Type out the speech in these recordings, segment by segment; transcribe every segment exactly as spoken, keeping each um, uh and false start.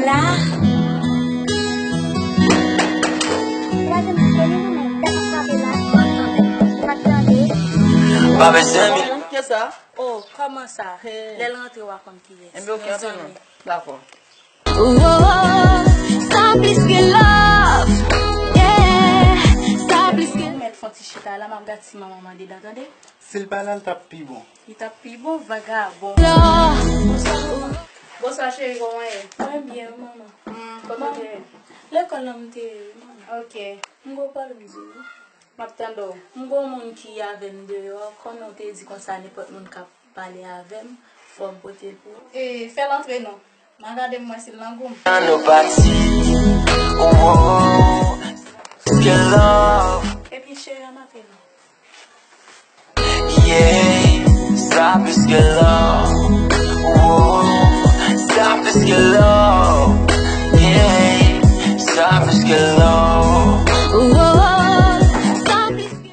La. Gade m, se li menm, tèt frape la. M ap tande. Pa bezwen mi- Kè sa? Oh, kòman sa? Lè l rantre, w a konn kiyès. Enben, ok, antre non. Dakò. Oh, oh, oh, sa plis ke love. Yeah, sa plis ke. Ou mèt fè yon ti chita la, m ap gad si manman m andedan, tande? Si l pa la, l t ap pi bon. Li t ap pi bon, vagabon. Love. Bonswa, cheri, kòman w ye? Mwen byen, wi, manman. Hmm, kote w te ye? Lekòl la m te ye, wi, manman. Ok. M gen yon pwoblèm, wi. M ap tande w. M gen yon moun ki avè m deyò, konnen w te di konsa nenpòt moun k ap pale avè m, fò m pote l pou ou. E, fè l antre non. M a gade m wè si l nan gou m. An nou pati. Oh, oh, oh. Plis ke love. Ebyen, cheri, an m ape non. Yeah, sa plis ke love. Oh, sa plis ke love. Yeah, sa plis ke love. Oh, sa plis ke.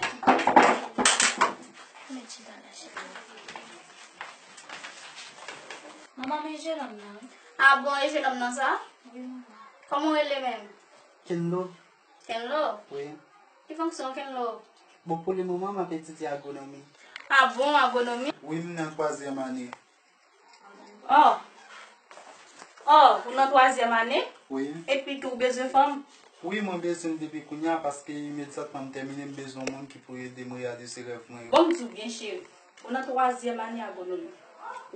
Met chita la, chita. Manman, men jenòm nan, wi. Ah bon, e jenòm nan sa? Wi, manman. Kòman w rele menm? Kenlo. Kenlo? Wi. Ki fonksyon w, Kenlo? Bon, pou le moman, m ap etidye agwonomi. Ah bon, agwonomi? Wi, m nan twazyèm ane. Oh! Oh, ou nan twazyèm ane? Wi. Epi tou, ou bezwen fanm? Wi, mwen bezwen l depi kounye a, paske imedyatman m tèmine, m bezwen yon moun ki pou ede m reyalize rèv mwen yo. Bon, m di w byen, cheri. Ou nan twazyèm ane agwonomi.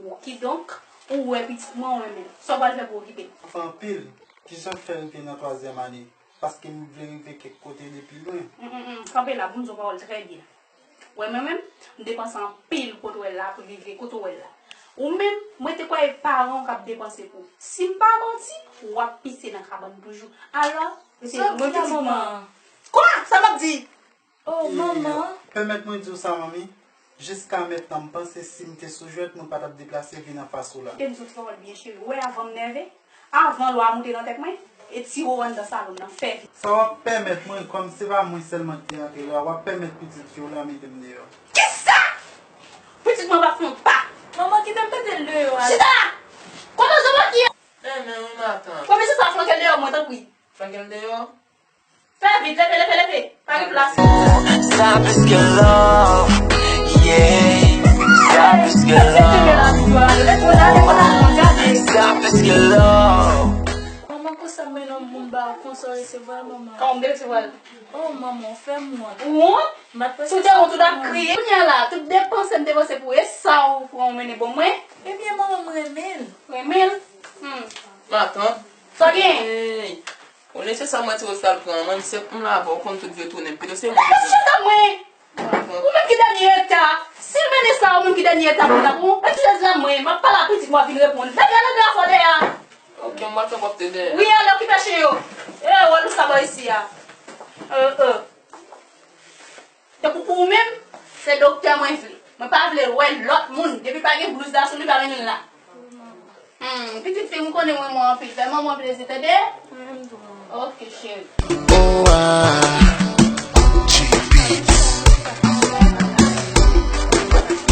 Ou, kidonk, ou wè pitit mwen, ou renmen l. Sa w pral fè pou okipe l? Anfen, anpil. Kijan k fè rive nan twazyèm ane? Paske m vle rive kèk kote depi lwen. Mm, mm, mm. Kanpe la, pou m di w pawòl trè byen. Wè mwen menm, m depanse anpil kote w wè l la pou rive kote w wè l la. Ou menm, mwen te kwè e paran w k ap depanse pou w. Si m pa manti, w ap pise nan kabann toujou. Alò, se mwen pitit manman. Kwa? Sa m ap di? Oh, manman. Pèmèt mwen di w sa, manmi. Jiska mentnan, m panse si m te sou jwèt, mwen pa t ap deplase vin anfas ou la. Kite m di w ti pawòl byen, cheri. Ou wè avan m nève? Avan lwa moute nan tèt mwen, e tiwo anndan salon nan fè vit. Sa w ap pèmèt mwen, kòm se pa mwen sèlman ki te antre la, w ap pèmèt pitit fi w la mete m deyò. Kisa? Pitit mwen pa fè yon pa. Manman, kite m mete l deyò a. Chita la! Kòman sa w ap ye? Enben wi, matant. Kòman se sa flanke l deyò mwen, tanpri? Flanke l deyò? Fè vit, leve, leve, leve. Pa gen plas. Sa plis ke love, yeah. Sa plis ke love. Sa plis ke love. Manman, konsa m mennen yon moun ba ou, konsa w resevwa l, manman. Kòman m te resevwa l? Oh, manman, ou fè m wont. Ou wont? Si w te wont, ou t ap kriye. Kounye a la, tout depanse m depanse pou ou, e sa ou pran ou mennen ban mwen? Ebyen, manman, m renmen l. Renmen l? Hmm. Matant. Sa gen? Hey. Olye se sa mwen ti Rose pral pran, mwen se m la avè w, ou konn tout vye tounen m, pito se mwen ki pran. Chita mwen! Ou menm ki dènye eta! Si l mennen sa, ou menm ki dènye eta pou la pou ou, mete chèz la mwen, m ap pale a pitit mwen, w ap vin reponn. Leve, leve afè w dèyè a! Ok, m pral fè w ap te dèyè. Wi, ale okipe chen yo! E, wòl ou sa bò isi a? E, e. Tankou pou ou menm, se doktè mwen vle. Mwen pa vle wè lòt moun. Depi pa gen blouz la sou li, pa mennen l la. Hmm, pitit fi m konnen mwen mwen anpil. Fè manman plezi, tande? Ok, cheri. Oh, ah, G Beats.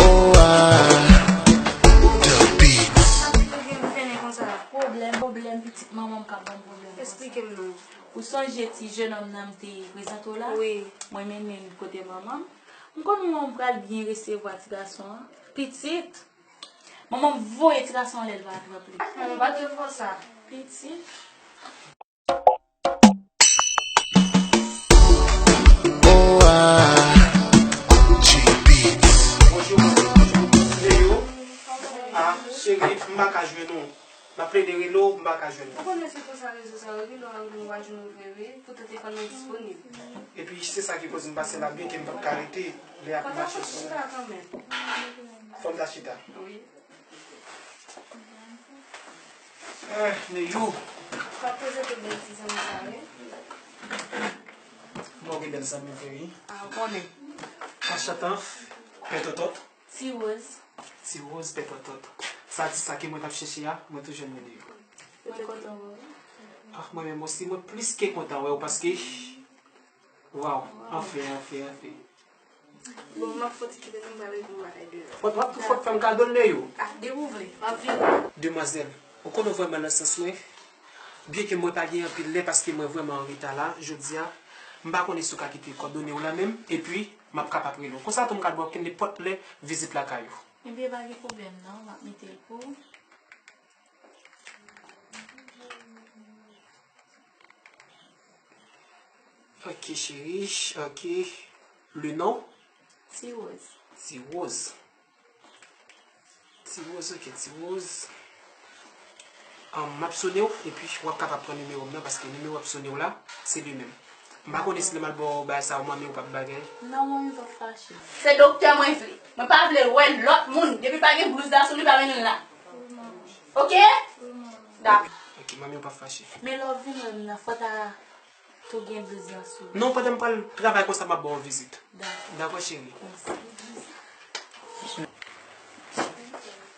Oh, ah, The Beats. Sa ki fè m fennen konsa? Pwoblèm, pwoblèm, pitit manman m ka ban m pwoblèm konsa. Eksplike m non. Ou sonje ti jenòm nan m te prezante w la? Wi. Mwen mennen l kote manman m. M konn manman m pral byen resevwa ti gason an. Pitit! Manman m voye ti gason an lè l pa trap li. Manman pa dwe fè w sa. Pitit! Oh, ah, G Beats. Bonjou, bonjou, bonjou. Leo. Ah, cheri, m pa ka jwenn ou. M ap plede rele w, m pa ka jwenn ou. Ou konnen se konsa rezo sa yo ye, lè w a rele w, w a jwenn ou vre, wi. Poutan telefòn mwen disponib. Epi, se sa ki koz m pase la byen ke m p ap ka rete lè y ap mache sou mwen. Fò m ta chita kanmenm. Fò m ta chita. Wi. Eh, Neyou. M ap prezante w bèl ti zanmi sa, wi. Bon, gen bèl zanmi vre, wi. Ah, ou konnen. Machantan, pè tòtòt. Ti Rose. Ti Rose, pè tòtòt. Sa di sa ke mwen t ap chèche a, mwen tou jwenn mwen li yo. Mwen kontan wè w. Ah, mwen menm osi, mwen plis ke kontan wè w paske, waw, anfen, anfen, anfen. Bon, m ap fè yon ti kite nou, m pral regle yon bagay deyò. Fòk, fòk, fòk fè m kado l, Neyou. Ah, depi w vle, m ap vini. Demwazèl, ou konnen w vrèman nan sans mwen. Byenke mwen pa gen anpil lè paske mwen vrèman an reta la, jodi a, m pa konnen si w ka kite kòdone w la menm, epi m ap kapab rele w. Konsa tou m ka ba w nenpòt lè vizit lakay ou. Ebyen, pa gen pwoblèm non, m ap mete l pou ou. Ok, cheri, ok. Le nom? Ti Rose. Ti Rose. Ti Rose, ok, Ti Rose. Ahn, m ap sone w, epi w ap kapab pran nimewo m nan, paske nimewo w ap sone w la, se li menm. M pa konnen si lè m al ba w bagay sa, ou manmi ou p ap bagay. Non, manmi p ap fache. Se doktè mwen vle. Mwen pa vle l wè lòt moun. Depi pa gen blouz la sou li, pa mennen l la. Ok? Dakò. Ok, manmi ou p ap fache. Men lè w vin wè m nan, fò ta tou gen blouz la sou ou. Non, pandan m pral travay konsa, m ap ba w vizit. Dakò. Dakò, cheri. Mèsi.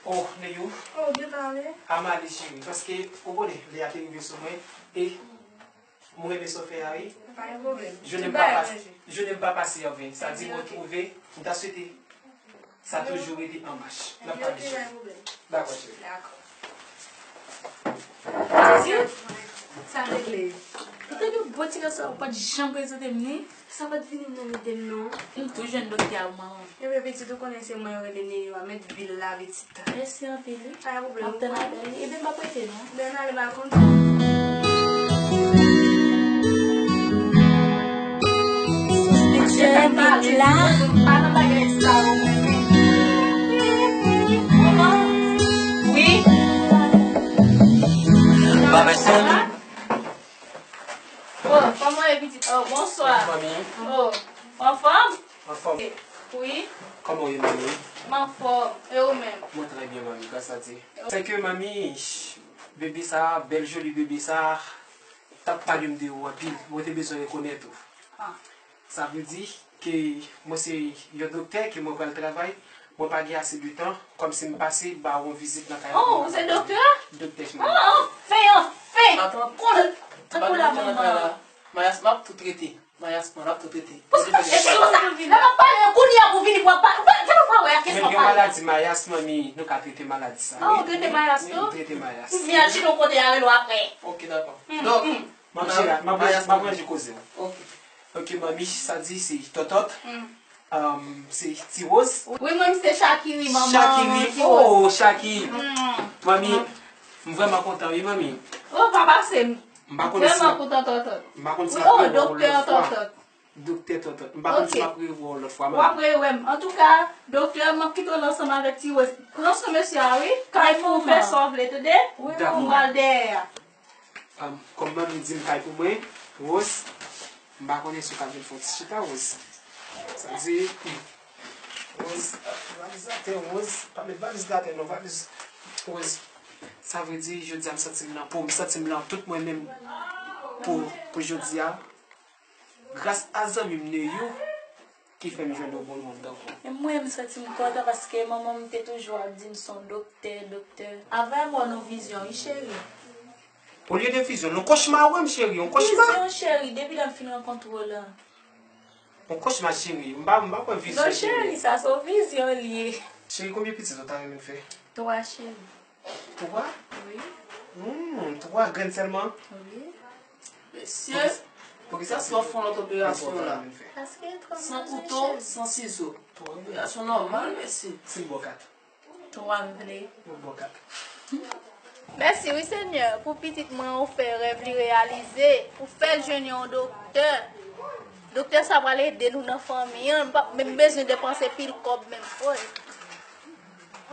Oh, Neyou. Oh, byen pale. A m ale, cheri, paske, ou konnen, lè a te rive sou mwen, e m renmen sa w fè a, wi. Pa gen pwoblèm. Je n'aime pas, je n'aime pas passer en vain. Sa di, mwen twouve, m ta swete sa toujou rete an mach. N ap pale, cheri. Dakò, cheri. Dakò. Sa regle. Ou te gen bon ti gason, ou pa t janm prezante m ni. Sa pa t vini nan lide m non. M tou jwenn doktè a, manman. Ebyen, pitit, ou konnen se mwen yo rele Neyou a, mèt vil la, pitit. Mèsi anpil, wi. Pa gen pwoblèm. M ap tann apèl li. Ebyen, m ap rete non. Byen, ale, m al konn. Jèn la. Wi. Oh, kòman e pitit? Oh, bonswa. Fanmi. Oh, anfòm? Anfòm. Wi. Kòman w ye, manmi? M anfòm. E ou menm? Mwen trè byen, manmi, gras a Dye. Sèke, manmi, bebe sa, bèl joli bebe sa, t ap pale m de ou anpil. Mwen te bezwen rekonèt ou. Ah. Sa vle di ke mwen se yon doktè, ke mwen pral travay, mwen pa gen ase de tan, kòmsi m pase ba ou yon vizit nan kay la. Oh, ou se doktè? Doktè, cheri. Oh, anfen, anfen! Atann, konnen, tankou la manman. Mayas, m ap tou trete. Mayas mwen, l ap tou trete. Eskize w sa. Lè m ap pale, kounye a pou vini pou ap pale. Ou pa, ou pa wè a kèk sa w pale. Men gen maladi mayas, manmi, nou ka trete maladi sa. Ah, ou trete mayas tou? Wi, m trete mayas. Kounye a, chita yon kote a rele w apre. Ok, dakò. Donk, m ap jere, m ap, m ap ranje koze w. Ok. Ok, manmi, sa di se Tòtòt. Um, se Ti Woz. Wi, mwen, m se Chakiri, manman. Chakiri, oh, Chakiri. Manmi, m vrèman kontan, wi, manmi. Oh, pa pase m. M pa konn si m ap, vrèman kontan, Tòtòt. M pa konn si m ap rewè w lòt fwa. Doktè Tòtòt. Doktè Tòtòt. M pa konn si m ap rewè w lòt fwa, manmi. W ap rewè m. Antouka, doktè, m ap kite w ansanm avèk Ti Woz. Pran swen mesye a, wi. Kay pou w fè sa w vle, tande? Dakò. M pral dèyè a. Kòm manmi di m kay pou mwen, Woz, m pa konnen si w ka vin fè yon ti chita, Woz. Sa di, Woz, valiz atè, Woz, pa met valiz la atè non, valiz, Woz. Sa vle di, jodi a m santi m nan po m, m santi m nan tout mwen menm pou, pou jodi a. Gras a zanmi m Neyou ki fè m jwenn yon bon moun tankou w. E mwen, m santi m kontan paske manman m te toujou ap di m se yon doktè, doktè. Avè m wè w nan vizyon, wi, cheri. Olye de vizyon, yon kochma ou wè m, cheri, yon kochma. Vizyon, cheri, depi lè m fin rankontre w lan. Yon kochma, cheri, m pa, m pa kwè vizyon, cheri. Non, cheri, sa se yon vizyon li ye. Cheri, konbyen pitit ou ta renmen fè? Twa, cheri. Twa? Wi. Hmm, twa grenn sèlman? Wi. Mesye, poukisa, poukisa sa fè yon lòt operasyon la? Paske twa grenn sèlman, cheri. San kouto, san sizo. Operasyon nòmal, mesye. Si m ba w kat. Twa m vle. Mwen ba w kat. Mèsi wi Senyè pou pitit mwen ou fè rèv li reyalize, ou fè l jwenn yon doktè. Doktè sa pral ede nou nan fanmi an, m p ap menm bezwen depanse pil kòb menm. Woy.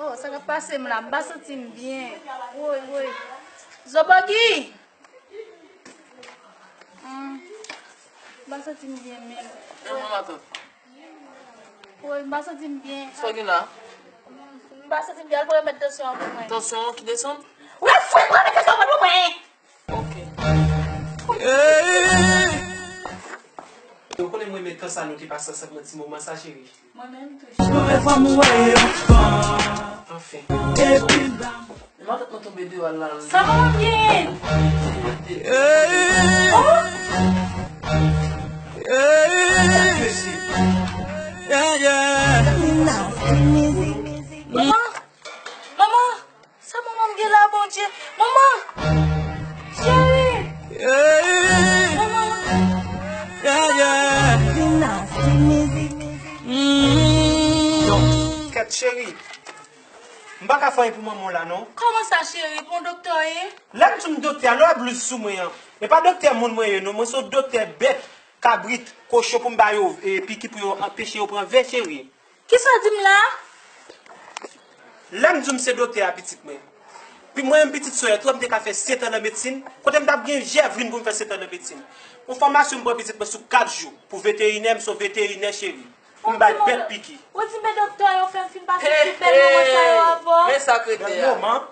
Oh, sa k ap pase m la? M pa santi m byen. Woy, woy. Zobogi! Hmm. M pa santi m byen menm. E mwen matant. Woy, m pa santi m byen. Sa w gen la? M pa santi m byen, al pou remèd tansyon an pou mwen. Tansyon an ki desann? Wi, fwèt, remèd tansyon an pou mwen. Ok. Ou konnen mwen renmen tan sa nou te pase ansanm nan ti moman sa, cheri. Mwen menm tou, cheri. Anfen. Men matant mwen tonbe deyò la. Sa manman m genyen? Oh! Manman! Manman! Sa manman m gen la, Bondye? Manman! Cheri! Cheri, m pa ka fè anyen pou manman w la non. Kòman sa, cheri? Bon, doktè w ye? Lè m di w m doktè a, lè w wè blouz sou mwen an, men pa doktè moun mwen ye non, mwen se yon doktè bèt, kabrit, kochon pou m ba yo e, piki pou yo anpeche yo pran vè, cheri. Kisa w di m la? Lè m di w m se doktè a, pitit mwen. Pi mwen menm pitit sè a tou, m te ka fè sèt an nan medsin. Kote m t ap gen jèvrin pou m fè sèt an nan medsin. Yon fòmasyon m pran pitit mwen sou kat jou. Pou veterinè, m se yon veterinè, cheri. Pou m bay bèt piki. Ou di men doktè yo fè m fin pase tout bèl moman sa yo avè w. Men sa k rete a. Bèl moman.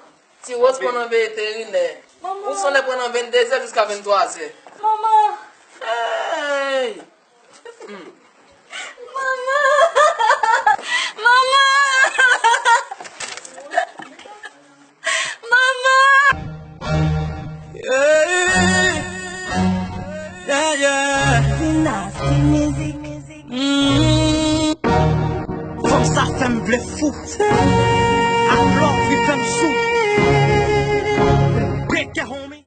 Ti Rose pran nan veterinè. Ou sonn lè pran nan venndezè jiska venntwazè. Manman. Hey! Manman! Manman! Manman! Yeah, yeah, yeah. Dynasty Music. Mm. Fanm sa fè m vle fou. Ak love li fè m sou. Break it, homie.